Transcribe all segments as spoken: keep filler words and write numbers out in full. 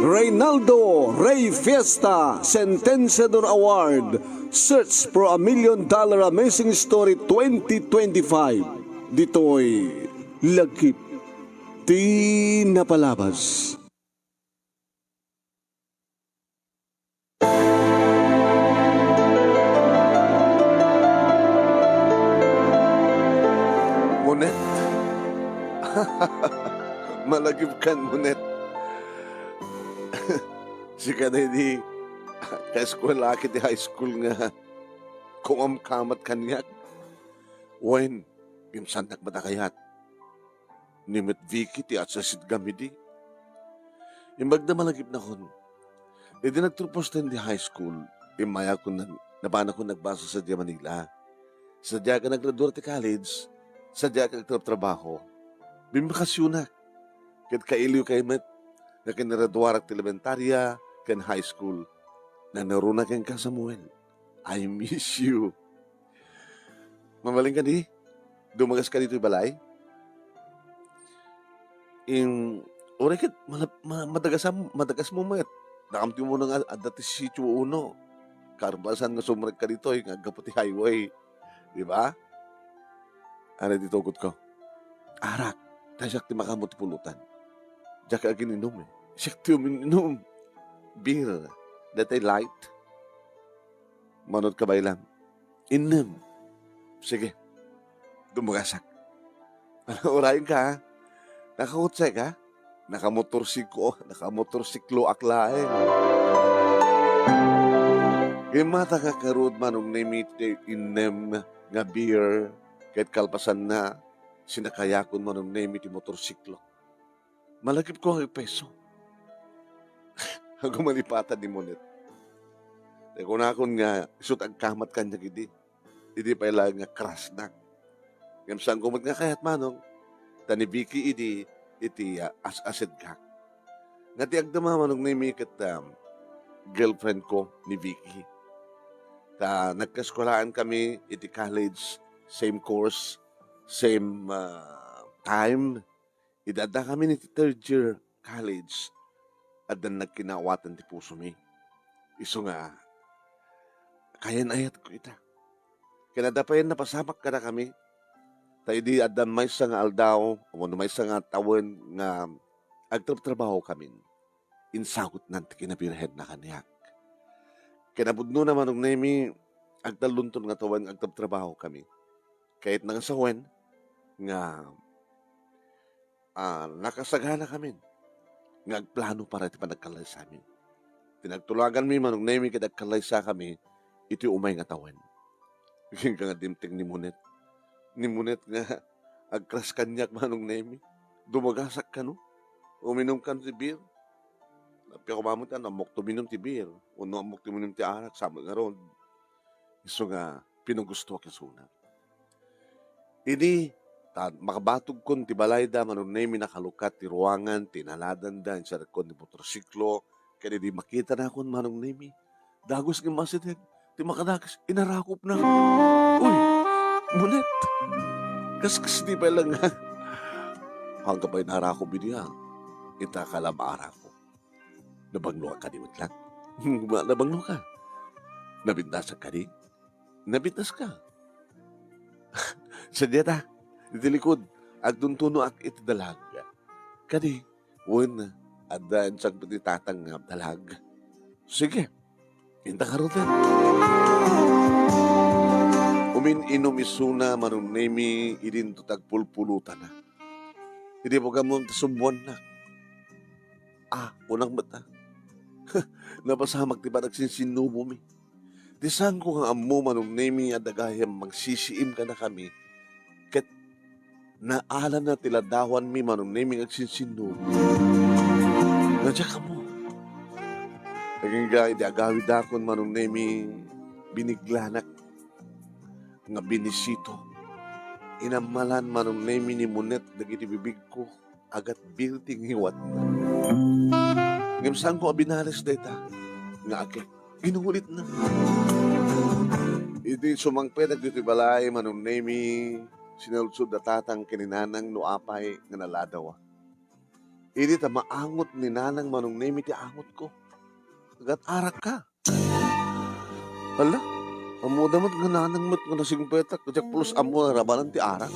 Reynaldo Rey Fiesta Sentenciador Award, Search for a Million Dollar Amazing Story twenty twenty-five. Ditoy Lagip ti Napalabas. Monet. Malagipkan, Monet. Sika daydi kaeskuelaak iti high school nga kumamkamat kaniak. Wen, ngem saannak met a kayat. Ni met Vicky ti asasidgam idi. Imbag da malagipnakon. Idi nagtappustayo iti high school, immayakon nag-, napanakon nagbasa sadiay Manila. Sadiay aggraduar ti college, sadiay agtratrabaho. Bimbakasionak. Ket kailiwkayo met nga kinraduarak ti elementaria ken high school. Nanuruna kenka, Samuel. I miss you. Mabalin kadi? Dumagas ka ditoy balay? In, uray ket malap-, ma-, madagasam-, madagasmo met. Dakam ti umuna nga adda ti Sitio Uno. Karbasan nga sumrek ka ditoy nga aggapu ti highway. Di ba? Ano ti tugot ko? Arak, ta siak ti makaammo ti pulutan. Diak agin-inum eh. Siak ti umin-inum. Beer. Datay light. Manod ka baila. Innem. Sige. Dumagasak. Urayen ka, ha? Nakakutse ka? Nakamotorsiklo, nakamotorsiklo ak laeng. Immata nga karud, Manong Nemi, ti innem nga beer, ket kalpasanna, sinakayakon, Manong Nemi, ti motorsiklo. Malagipko nga agpeso. Aguman ipatan ni Monet. Ti kunakon nga, isut' agkamat kaniak idi. Idi pay laeng nga crushnak. Ngem saanko met nga kayat, Manong, ta ni Vicky idi iti, ah, as-asidgak. Nga ti agdama, Manong Nemi, ket, um, girlfriend ko ni Vicky. Ta nagkaeskuelaan kami iti college, same course, same, ah, time. Idi adda kami iti third year college, addan nagkinaawatan ti pusomi. Isu nga, kayan-ayatko ita. Ken adda pay napasamak kadakami, ta idi adda maysa nga aldaw, wenno maysa nga tawen nga agtrabtrabaho kamin, insagutnan ti kinabirhenna kaniak. Kinapudnona, Manong Nemi, agtallonton nga tawen nga agtrabtrabaho kami. Kayatna nga sawen nga ah, nakasagana kamin nga agplano para iti panagkallaysami. Ti nagtulaganmi, Manong Nemi, ket agkallaysakami iti umay nga tawen. Agingga nga dimteng ni Monet. Ni Monet nga agcrush kaniak, Manong Nemi. Dumagasak kano? Uminum kano ti beer? Appiak koma met, no ammok ti uminum ti beer, wenno ammok ti uminum ti arak, sa met ngarud. Isu nga pinugustoak isuna. Idi, ta makabatogkon ti balayda, Manong Nemi, nakalukat ti ruangan, ti inaladanda, insarekkon ti motorsiklo, ket idi makitanakon, Manong Nemi, dagus nga masideg, ti makadagus, inarakopna. Uy, Monet, kas, kas di pay lang nga. Hangga pay narakop idi, ah. Ita ka la maarakop. Nabangloka kadi met lang? Nabangloka? Nabintasak kadi? Nabintaska? Sadiay ta, iti likud, agtuntunoak iti dalag. Kadi, wen, adda insangpet ni tatang nga dalag. Sige, inta karoten. Umin-inum isuna, Manong Nemi, idinto ti agpulpulotana. Idi pag-ammom ti subuanna. Ah, kunak met, ah. Napasamak ti panagsinsinnubomi. Ti saanko nga ammo, Manong Nemi, adda gayam mangsisiim kadakami. Ket naalana ti ladawanmi, Manong Nemi, nga agsinsinnubo. Nga diak ammo. Agingga idi agawidakon, Manong Nemi, biniglanak nga binisito. Inammalan, Manong Nemi, ni Monet dagiti bibigko. Agatbir ti ngiwatna. Ngem saanko a binalis dayta nga agek. Inulitna. Idi sumangpet dagiti balay, Manong Nemi, sinaludsod da tatang ken ni nanang no apay nga naladawa. Idi ta maangot ni Nanang Manong Nemi ti angotko. Agat-arakka. Hala, ammoda met nga nanang met nga nasingpetak, diak pulos ammo nga rabanan ti arak.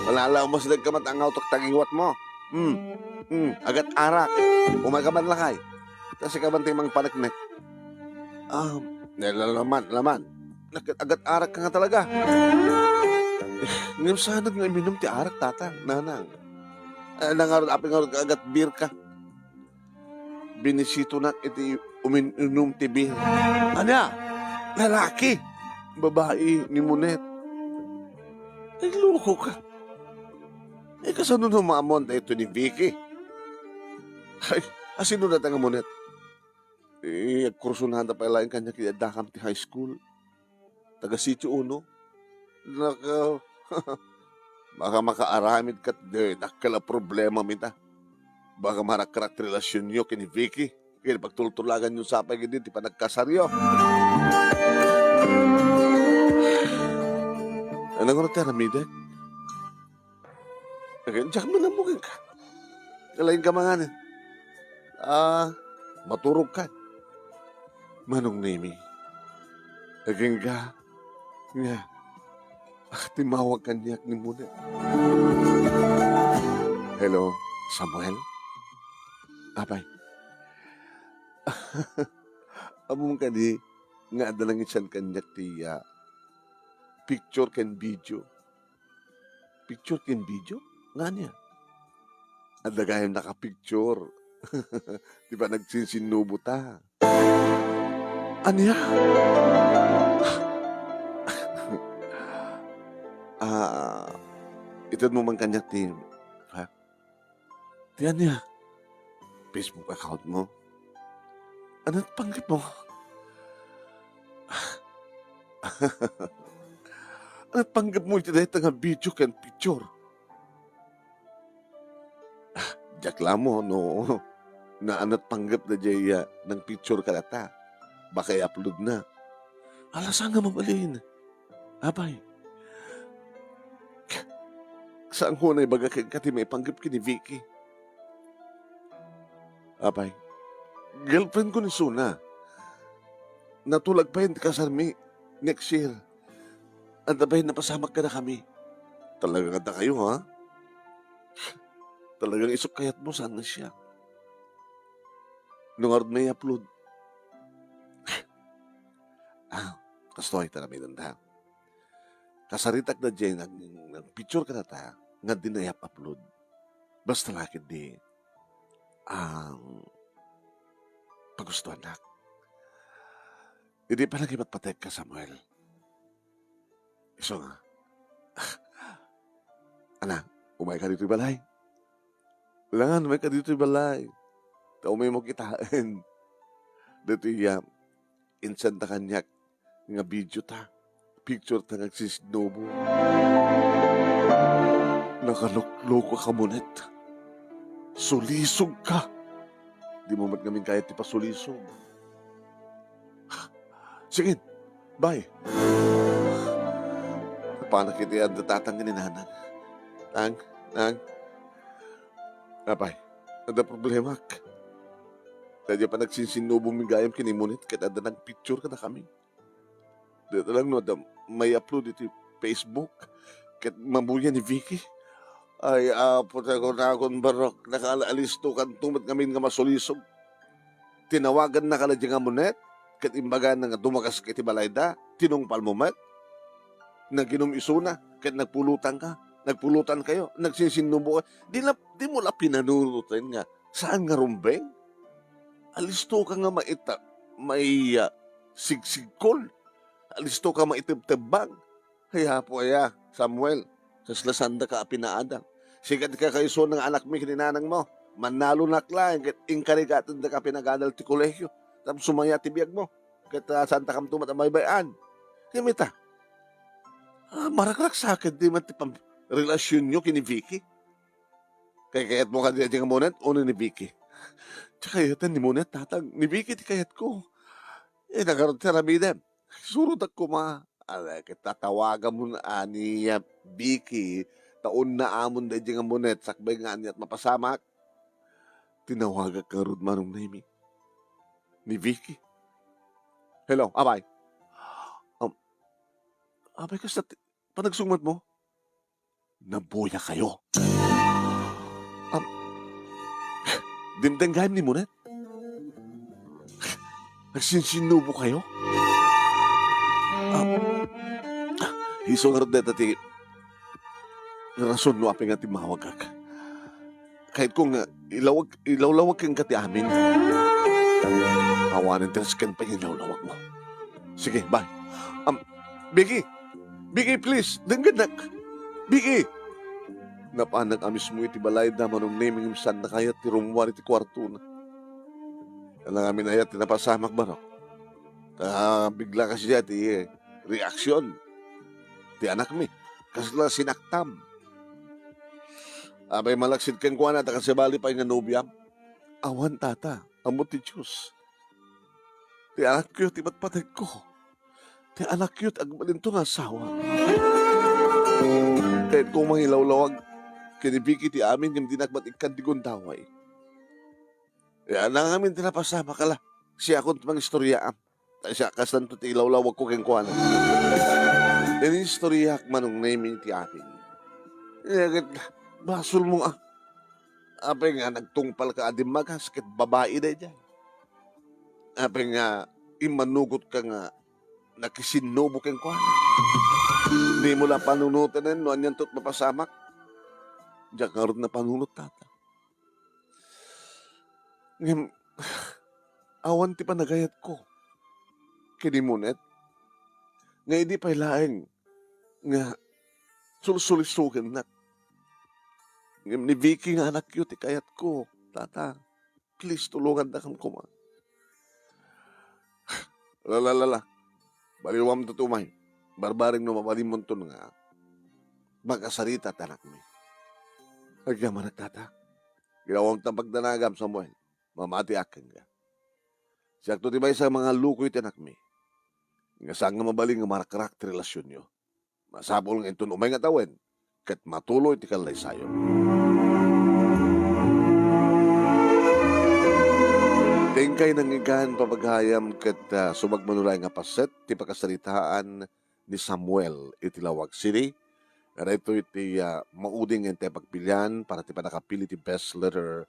Malalaw mo sila ka met ang autok tagiwat mo. Hmm, hmm, agat-arak. Umayka man lakay. Ta sika man ti mangpaneknek. Ah, nalalaman, laman. Nag-, agat-arak ka nga talaga. Ngem saan nga uminum ti arak, Tatang, Nanang? Eh, nangarod, apay ngarod ka agat-beer ka? Binisitonak iti umin-inum ti beer. Ania? Lalaki? Babai ni Monet? Ay, loko ka. Eh, kasano no maammoan daytoy ni Vicky? Ay, asino dayta nga Monet? Eh, agkursunada pay laeng kaniak iti addakam ti high school. Taga Sitio Uno. Naka, baka makaaramid ka, dakkel a problemam ita. Baka marakrak ti relasionyo ken ni Vicky. Ken pagtultulaganyo sapay ket ti panagkasaryo. Ano nga ti aramidek? Agen, diak man ammo kenka. Kalain ka manganen. Ah, maturog ka. Manong Nemi. Agen ka. Nga. Ah, timawag kaniak ni Monet. Hello, Samuel? Apay. Ammom kadi nga adda nangisan kaniak ti, ah, picture ken video. Picture ken video? Nga ania? Adda gayam nakapicture. Di ba nagsinsinnubo ta? Ania? Ah, itedmo man kaniak ti, ha? Ti ania? Facebook account mo? Ano panggap mo? Ano panggap mo iti dayta nga video ken picture? Ah, diak la ammo no, naanat panggep daydiay, ah, nangpicture kadata. Baka i-upload na. Ala, saan nga mabalin? Apay. Saan ko na ibaga kenka ti maipanggep ken ni Vicky? Apay. Girlfriend ko ni Suna. Natulag pay ti kasarmi next year. Anda pay napasamak kadakami? Talaga nga kayo, ha? Talagang isok kayat mo, saan nga siya? No ngarud may upload. Ah, kastoy, ta aramidenta. Kasaritak daydiay nag-, nagpicture kadata, nga di na i-upload. Basta la ketdi, ang pagustuannak. Idi panagipatpatek ka, Samuel. Isu nga. Ana, umayka ditoy balay. Langan, umayka ditoy balay. Ta umaymo kitaen. Ditoy, ah, insenda kaniak nga video ta. Picture ta nga agsisinnubo. Nakalokloka ka, Monet. Sulisog ka. Dimo met ngamin kayat ti pasulisog. Sige, bye. Panak iti adda tatang ken ni nanang. Tang, nang. Apay, adda problemak. Daydiay panagsinsinnubomi gayam ken ni Monet ket adda nagpicture kadakami. Dayta lang no adda may-upload iti Facebook ket mabuya ni Vicky. Ay, Apo, tago-tagon barok, nakaalisto kanto met ngamin nga masulisog. Tinawagannaka la daydiay nga Monet, ket imbagana nga dumagas ka iti balayda, tinungpalmo met. Naginum isuna, ket nagpulutanka, nagpulutankayo, nagsinsinnubo ka. Di la, dimo la pinanunoten nga saan nga rumbeng? Alisto ka nga maita-, mai-, ah, sigsigkol. Alisto ka maitebtebbang. Ay, Apo aya, Samuel, kasla saandaka a pinaadal. Sika ti kakaisuna nga anakmi ken ni nanangmo. Mannalonak laeng ket inkarigatendaka a pinagadal ti kolehio. Tapno sumaya ti biagmo. Ket, ah, saantakamto met a baybay-an. Ngem ita, ah, marakraksaken ti met ti pam-, relasionyo ken ni Vicky. Kay kayatmo kadi daydiay nga Monet wenno ni Vicky? Ti kayaten ni Monet, tatang. Ni Vicky ti kayatko. Eh, nagaro ti aramidem. Surotak koma. Ala, ket tatawagamon a ni, ah, Vicky, ta unnaamon daydiay nga Monet, sakbay nga aniat mapasamak. tinawagak ngarud, Manong Nemi. Ni Vicky. Hello, apay. Um, apay, kasta ti panagsungbat mo? Nabuya kayo. Um, dimdem gayam ni Monet? Nagsinsinubo kayo? Um, isu ngarud dayta ti rason no apay nga timmawagak. Kayatko nga ilawag, ilawlawag kenka ti amin. Awanen ti nasken pay nga ilawlawag mo. Sige, bye. Um, Vicky! Vicky, please! Denggennak! Vicky! Napanak a mismo iti balayda, Manong Nemi, ngem saanna kayat ti rummuar iti kuartona. Amin aya ti napasamak, barok? Ta bigla kasi ti reaksyon ti anakmi. Kasla sinaktam. Apay, malaksid kenkuana ta kasabali pay nga nobiam? Awan, tata. Ammo ti Dios. Ti anakyo ti patpategko. Ti anakyo ti agbalinto nga asawa. Kayatko mangilawlawag ken ni Vicky ti amin ngem dinak met ikkan ti gundaway. Ya, nangamin ti napasamak, ala. Siakon ti mangistoryaam. Ta siak, kastanto ti ilawlawagko kenkuana. Inistoryak, Manong Nemi, ti amin. Ya ket, basolmo nga. Apay nga nagtungpalka a dimmagas ket babai daydiay. Apay nga immanugotka nga nakisinnubo kenkuana. Dimo la panunotenen no anianto ti mapasamak. Diak ngarud napanunot, tata. Ngem, awan ti panagayatko ken ni Monet nga idi pay laeng nga sulsulisogennak. Ngem ni Vicky nga anakyo ti kayatko, tata. Please, tulongandakam koma. Lala, lala. Baliwam to, tumay. Barbareng no mabalinmonton nga makasarita ti anakmi. Agyamanak, tata. Ginawam ti pagdanagam, Samuel. Mamatiak kenka. Siakto ti maysa nga mangallukoy ti anakmi. Nga saan nga mabalin nga marakrak ti relasionyo. Masapul nga inton umay nga tawen, ket matuloy ti kallaysayo. Ti inkay nangngegan, papagayam, ket, ah, sumagmamano laeng nga paset ti pakasaritaan ni Samuel iti Laoag City. Daytoy ti, ah, maudi nga intay pagpilian para ti pannakapili ti best letter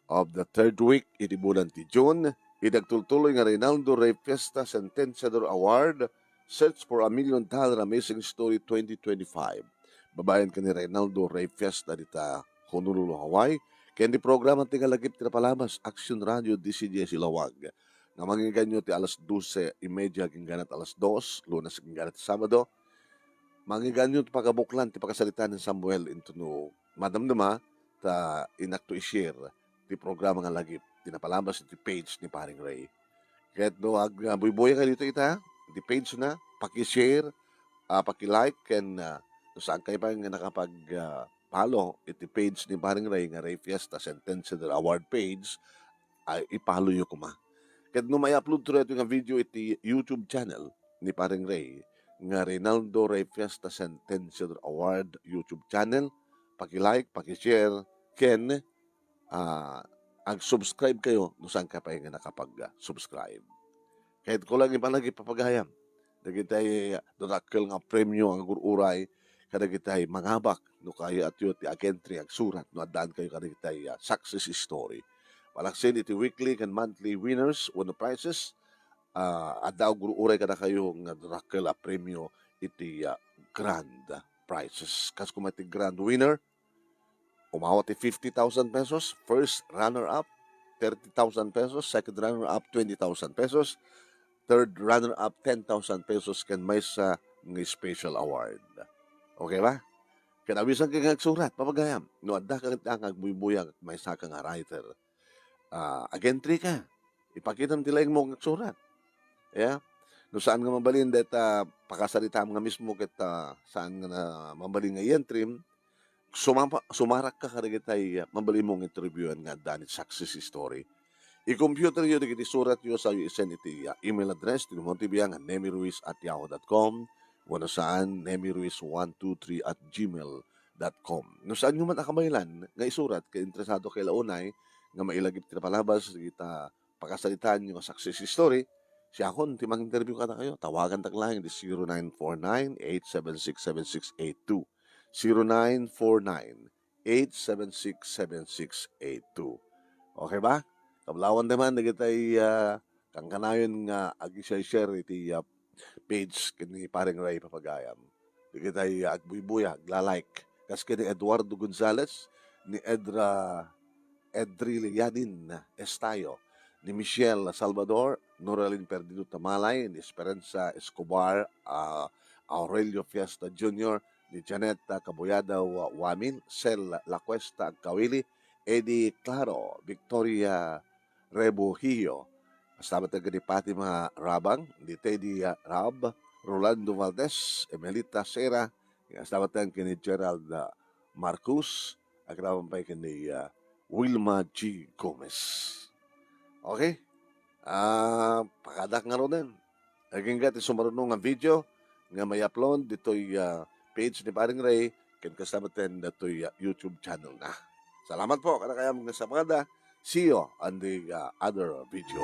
of the third week iti bulan ti June, iti agtultuloy nga Reynaldo Rey Fiesta Sentenciador Award, Search for a Million Dollar Amazing Story twenty twenty-five. Babaen ken ni Reynaldo Rey Fiesta dita Honolulu, Hawaii, ken ti programa ti Ngalagip ti Napalabas, Action Radio, D C D S Laoag. Nga mangngegganyo ti alas dose y media agingganat alas dos, Lunes agingganat Sabado. Mangngegganyo ti pagabuklan ti pakasaritaan ni Samuel intono madamdama ta inakto i-share ti programa nga Ngalagip ti Napalabas iti page ni Paring Ray. Ket no ag-, ah, buybuya kayo dito ita, iti page na, paki-share, ah, paki-like, ken, ah, no saan kayo pa nga nakapag, ah, follow iti page ni Paring Ray nga Ray Fiesta Sentenciador Award page, ay i-follow yo koma. Ket no may-upload to daytoy nga video iti YouTube channel ni Paring Ray nga Reynaldo Ray Fiesta Sentenciador Award YouTube channel, paki-like, paki-share, ken, ah, ag-subscribe kayo no saan ka pay nga nakapag-subscribe. Kayatko lang ipanag ipapagayam dagitay, ah, dakkel nga premio nga agur-uray kadagitay mangabak no kayatyo ti ag-entry, agsurat no addaan kayo kadagitay, ah, success story. Malaksid iti weekly ken monthly winners wenno prizes, ah, adda agur-uray kadakayo nga dakkel a premio iti, ah, grand prizes. Kas koma iti grand winner, umawat ti fifty thousand pesos, first runner-up, thirty thousand pesos, second runner-up, twenty thousand pesos, third runner-up, ten thousand pesos, ken maysa nga special award. Okay ba? Ken awisanka nga agsurat, papagayam. No adda ka nga agbuybuya, maysa ka nga writer, ah, ag-entry ka. Ipakitam ti laingmo nga agsurat. Ya? No saan nga mabalin, deta pakasaritam nga mismo ket, ah, saan nga na mabalin nga i-entry, sumapa-, sumarak ka kadagitay, ah, mabalin mong interviewan nga adda ni success story. I-computer yo dagiti surat yo sa i-send iti, ah, email address ti Monte Biangan, nemiruiz at yahoo dot com, wenno saan, nemiruiz one two three at gmail dot com. No saan yo man a kabaylan nga isurat ket interesado kay la unay nga mailagip ti napalabas, dagita pakasaritaan nga success story, siakon ti mang-interview kadakayo. Tawagantak laeng iti zero nine four nine, eight seven six, seven six eight two. Zero nine four nine, eight seven six, seven six eight two. Okay ba? Kablawan tayo man, dagitay, ah, kankanayon nga agi-share-share iti, ah, page ken ni Paring Ray Papagayam. Dagitay, ah, agbuybuya, agla-like. Kas ken ni Eduardo Gonzalez, ni Edra, Edrilianin Estayo, ni Michelle Salvador, Noralyn Perdido Tamalay, ni Esperanza Escobar, ah, Aurelio Fiesta Junior, ni Janet, ah, Cabuyada Wa-, Wamin, Sel Lacuesta Agkawili, Eddie Claro, Victoria Rebuhio. Kasta met ken ni Fatima Rabang, ni Teddy, ah, Rab, Rolando Valdez, Emelita Sera, kasta met ken ni Gerald, ah, Marcus, agraman pay ken ni, ah, Wilma G Gomez. Okay? Ah, pakadak ngaruden. Agingga ti sumaruno nga video nga may-upload ditoy, ah, page ni Paring Ray ken kasta met ditoy, ah, YouTube channel na. Salamat po kadakayo nga nagsapakada. See you on the, ah, other video.